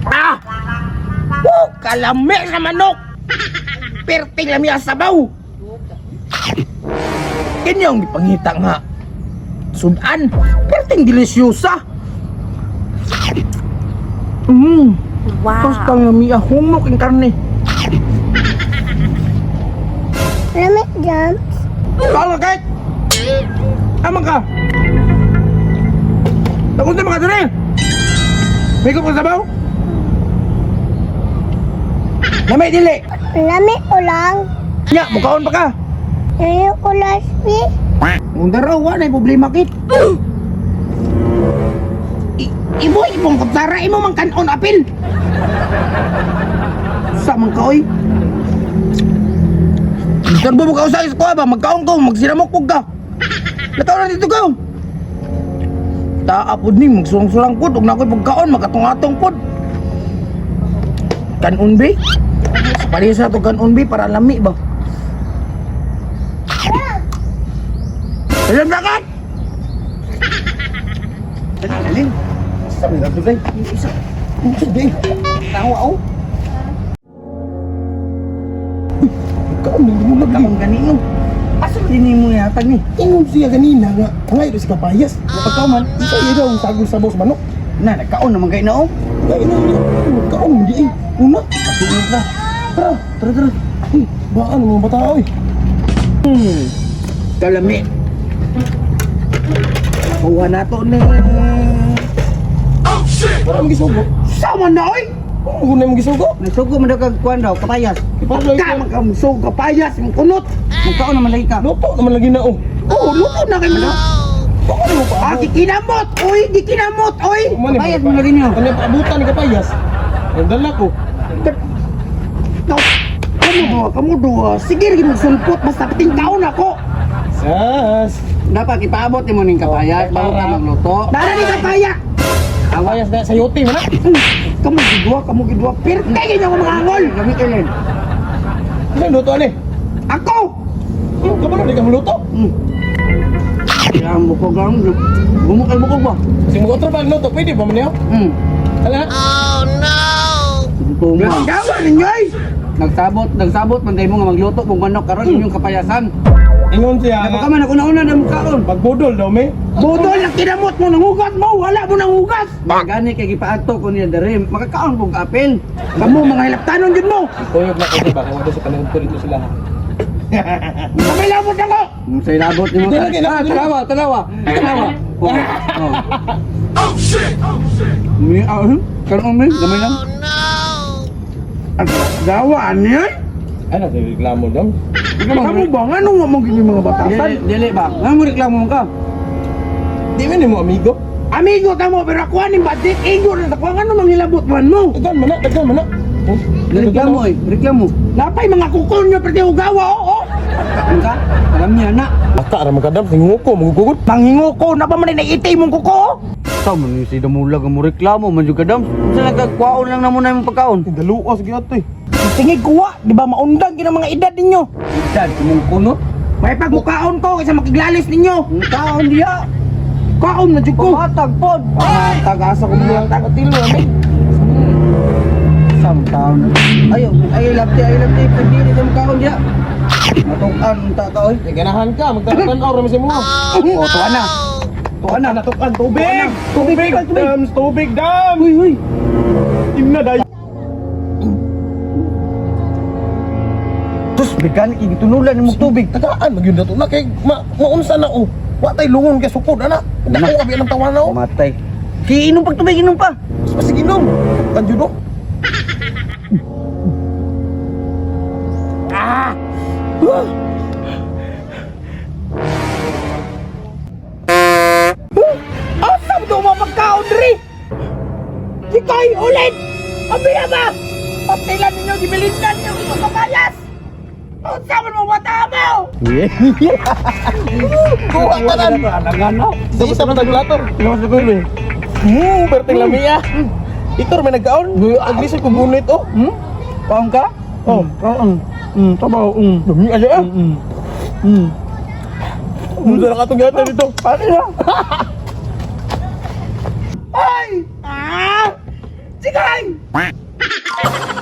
Ah! Woo! Kalami sa manok! Perting lami ang sabaw! Kanyang gipangita nga. Sudan, perting delisyosa. Wow. Basta lami ang humok ang karne. Lamig jumps. Tawag kahit! Amang ka! Takot na mga dali! May ka sabaw? Lamay dili! Lamig ulang. Nya, mukaon pa ka! Ngayon ko last week. Mong daraw, wala na problema kit. Imo imong kutsara, imo mang kanon apil. Sa man ka oy. Bisan mo ka usay sa kuha ba, magkaon ko, magsinamok pug ka. Lataw na dito ka. Taa pod ni magsurang-surang pod ug nakoy pagkaon makatong-atong pod. Kanon be? Sa parehas na to kanon be para lami ba. Alam na ka! Dali, dali. Sabi na dugay. Isa. Sige. Tawa oh. Kaon mo mo Kaon ganino. Asa man din mo yatag ni? Ingon siya ganina nga, angay do si kapayas. Pagkaon man. Isa iya daw sagol sabaw sa manok. Na nagkaon naman kay na oh. Kaya ina niya, kaon di eh. Una, Patulog na. tara, Tara tara. Uy, baan mga bata oy. Kalami. Kuha na to ni. Para ang gisugo. Sama na oy. Oo, na mong gisugo. Nagsugo man daw kag kuan daw kapayas. Para lang Ka magkamsog kapayas mong kunot. Magkaon naman lagi ka. Luto naman lagi na oh. Oh, luto na kay man. Baka mo pa. Ah, gikinamot oy, gikinamot oy. Kapayas mo lagi niyo. Kanya paabutan ni kapayas. Ang dala ko. No. Kamu duha, kamu duha. Sige rin magsulpot basta pating kaon ako. Sas. Dapat ipaabot nimo ning kapayas bago ka magluto. Dara ni kapaya. Kapayas na sayote man na. Kamu gidua, kamu gidua. Pirte ganyan ko mga angol. Gamit ulit. Ano luto ani? Ako. Kabalo di ka muluto. Kaya ang bukog lang. Gumukay bukog ba? Kasi mo otro pa luto, pwede ba man niyo? Hala. Tuma. Gawa ninyo ay. Nagsabot, nagsabot man mo nga magluto kung manok karon inyong kapayasan. Ingon siya Dapat nga. ka man ako nauna na mukaon. Pagbudol daw me. Budol ang kinamot mo, nanghugas mo, wala mo nanghugas. Gani kay gipaadto ko niya diri, makakaon kog apel. Kamu mga hilaptanon yun mo. Kuyog na ko ba kay wala sa kanang dito sila. Kamay lamot ako. Sa ilabot nimo. Dili, dili, Ah, dili. tanawa, tanawa. Tanawa. Oh. Oh. Oh shit. Oh shit. Mi ah, karon mi, gamay lang. Ang gawa niya. Ano sa reklamo dam? Kamu ba nga nung mo gini mga batasan? Dili, dili ba? Nga mo reklamo ka? Di man nimo amigo. Amigo ka mo pero ako aning badik igo na ako nga nung manghilabot man mo. Daghan man na, daghan man na. Oh, Reklamo eh, reklamo. Napay mga kuko nyo pero ugawa oo. Ano ka? Alam niya na. Bata ra man kadam singuko magugugod. Mangingo ko na ba man naitay mong kuko? oh? Sa man yung si Damulag ang mo reklamo man jud kadam. Sa nagkakwaon lang namo na imong pagkaon. Daluos gyud eh. Tingin kuwa, di ba maundang gina mga edad ninyo? Dad, kumong kunot. May pagmukaon ko kaysa makiglalis ninyo. Ang kaon diya. Kaon na jud ko. Pamatag pod. Tagasa ko mga Tilo ami. Sam taon. Ayo, ayo lapti, ayo lapti pagdili sa kaon diya. Matukan ta ka oy. Ganahan ka magtan-tanaw ra mi sa imo. Oh, tuwa na. Tuwa na. Natukan tubig. Tubig, Tubig, tubig. dams, tubig dam. Uy, uy. Inna day. Tus, bigan igitunulan imong tubig. Tagaan magyud na to na kay ma maunsa na oh. Wa tay lungon kay sukod ana. Dako abi ang tawa na oh. Matay. Ki inom pag tubig, inom pa. Mas pasig inom. Kan judo. Ah! Asa mo mga pagkaon diri? Kikoy, ulit! Abi na ba? Patilan ninyo, gibilindan ninyo itong kapayas! Unsa man mo bata mo? Kuha tanan. Sa isa man tagulator. Lawas na kulo. Perting lamia. Ito may nagkaon. Aglisod ko gunit oh. Kaon ka? Oh. Kaon. Tabaw. Dumi aja ah. Hmm. Musa na katong yata dito. Pare na. Quack.